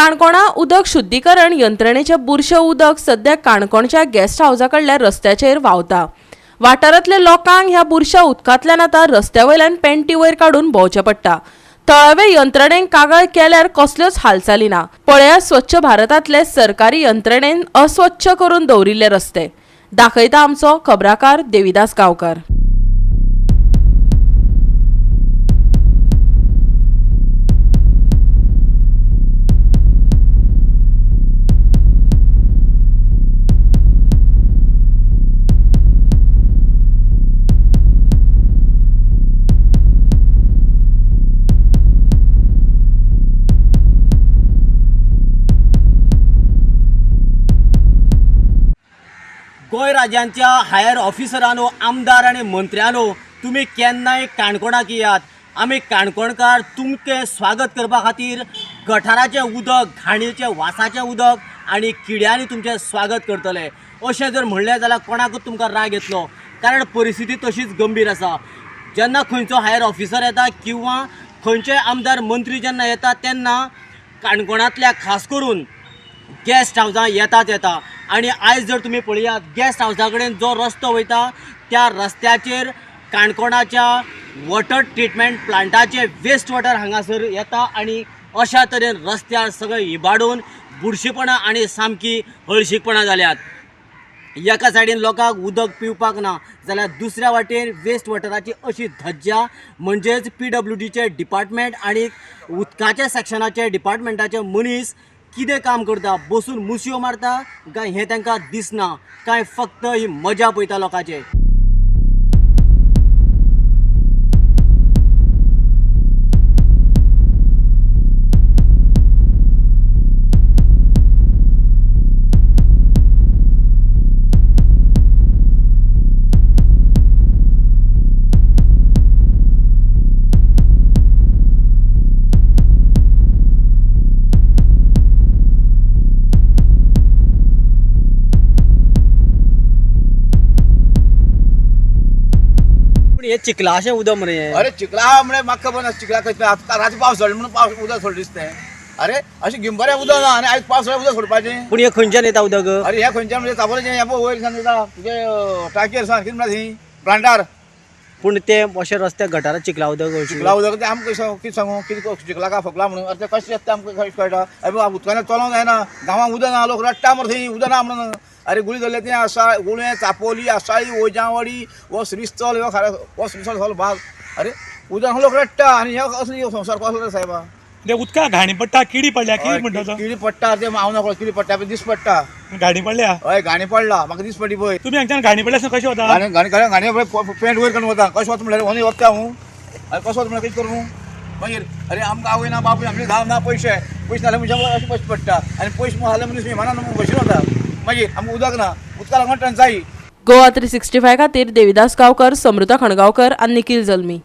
काणकोणा उदक शुद्धीकरण यंत्रणेचें बुरशें उदक सध्या काणकोणच्या गेस्ट हावजा कडल्या रस्त्याचेर व्हांवता. वाठारांतल्या लोकांक ह्या बुरश्या उदकांतल्यान आतां रस्त्या वयल्यान पेंटी वयर काडून भोंवचें पडटा. थळावे यंत्रणेन कागाळ केल्यार कसल्योच हालचाली ना. पळया स्वच्छ भारतांतले सरकारी यंत्रणेन अस्वच्छ करून दवरिल्ले रस्ते. दाखयता आमचो खबराकार देविदास गांवकार. गोंय राज्यांच्या हायर ऑफिसरांनो, आमदार आनी मंत्र्यांनो, तुमी केन्नाय काणकोणाक येयात. आमी काणकोणकार तुमचें स्वागत करपा खातीर गठाराचें उदक, घाणीचें वासाचें उदक आनी किड्यांनी तुमचें स्वागत करतले अशें जर म्हणलें जाल्यार कोणाकूच तुमकां राग येतलो, कारण परिस्थिती तशीच गंभीर आसा. जेन्ना खंयचो हायर ऑफिसर येता किंवा खंयचेय आमदार मंत्री जेन्ना येता तेन्ना काणकोणांतल्या खास करून गेस्ट हावजां येतात येता. आनी आयज जर तुमी पळयात, गेस्ट हावजा कडेन जो रस्तो वयता त्या रस्त्याचेर काणकोणाच्या वॉटर ट्रिटमेंट प्लांटाचे वेस्ट वॉटर हांगासर येता आनी अशा तरेन रस्त्यार सगळें इबाडून बुरशीपणां आनी सामकी हळशीकपणां जाल्यात. एका सायडीन लोकांक उदक पिवपाक ना जाल्यार दुसऱ्या वाटेन वेस्ट वॉटराची अशी धज्जा, म्हणजेच PWDचे डिपार्टमेंट आनी उदकाच्या सेक्शनाचे डिपार्टमेंटाचे मनीस कितें काम करता, बसून मुसयो मारता काय हें तांकां दिसना, काय फक्त ही मजा पळयता लोकांचे. पूण हें चिखलाशें उदक मरे हें. अरे चिखला म्हळ्यार म्हाका खबर ना चिखला खंय. आतां राती पावस सोडलो म्हणून पावस उदक सोडलें दिसता. अरे अशें गिंबऱ्या उदक ना आनी आयज पावस सोडल्यार उदक सोडपाचें. पूण हें खंयच्यान येता उदक? अरे हें खंयच्यान म्हणजे चाबोलेचें हें पळय वयर सान येता तुगे टाकयेर सान कितें म्हणटा थंय प्लांटार. पूण तें अशें रस्त्याक गटारात चिखला उदक अशें. चिखला उदक तें आमकां कशें कितें सांगू, कितें चिखला का फोकला म्हणून. अरे तें कशें येता तें आमकां कशें कळटा. अरे उदकान चलोंक जायना, गांवांत उदक ना, लोक रडटा मरे थंय उदक ना म्हणून. अरे गुळी धरले तें आसा गुळे, चापोली, आसाळी, ओजावडी हो श्रीस्थल, हो खारा हो श्रीस्थल सगलो भाग. अरे उदक लोक रडटा आनी हे असली संवसार कसलो रे सायबा. ते उदका घाणी पडटा, किडी पडल्या, किडी म्हणटा तो. किडी पडटा ते हांव नकळो, किडी पडटा दीस पडटा. घाणी पडल्या. हय घाणी पडला म्हाका दीस पडली पळय. तुमी हांगच्यान घाणी पडल्या कशें वता? घाणी घाणी घाणी पेंट वयर काडून वता. कशें वता म्हणल्यार वनी वता हांव. अरे कसो वता म्हणल्यार कितें करूं मागीर. अरे आमकां आवय ना बापूय, आमचे धांव ना, पयशे पयशे नाल्यार मनशां अशें पयशे पडटा आनी पयशे जाल्यार मनीस विमानान बशीन वता. मागीर आमकां उदक ना, उदका लागून टंचाई. गोवा 365 खातीर देविदास गांवकर, समृता खणगांवकर आनी निखील जल्मी.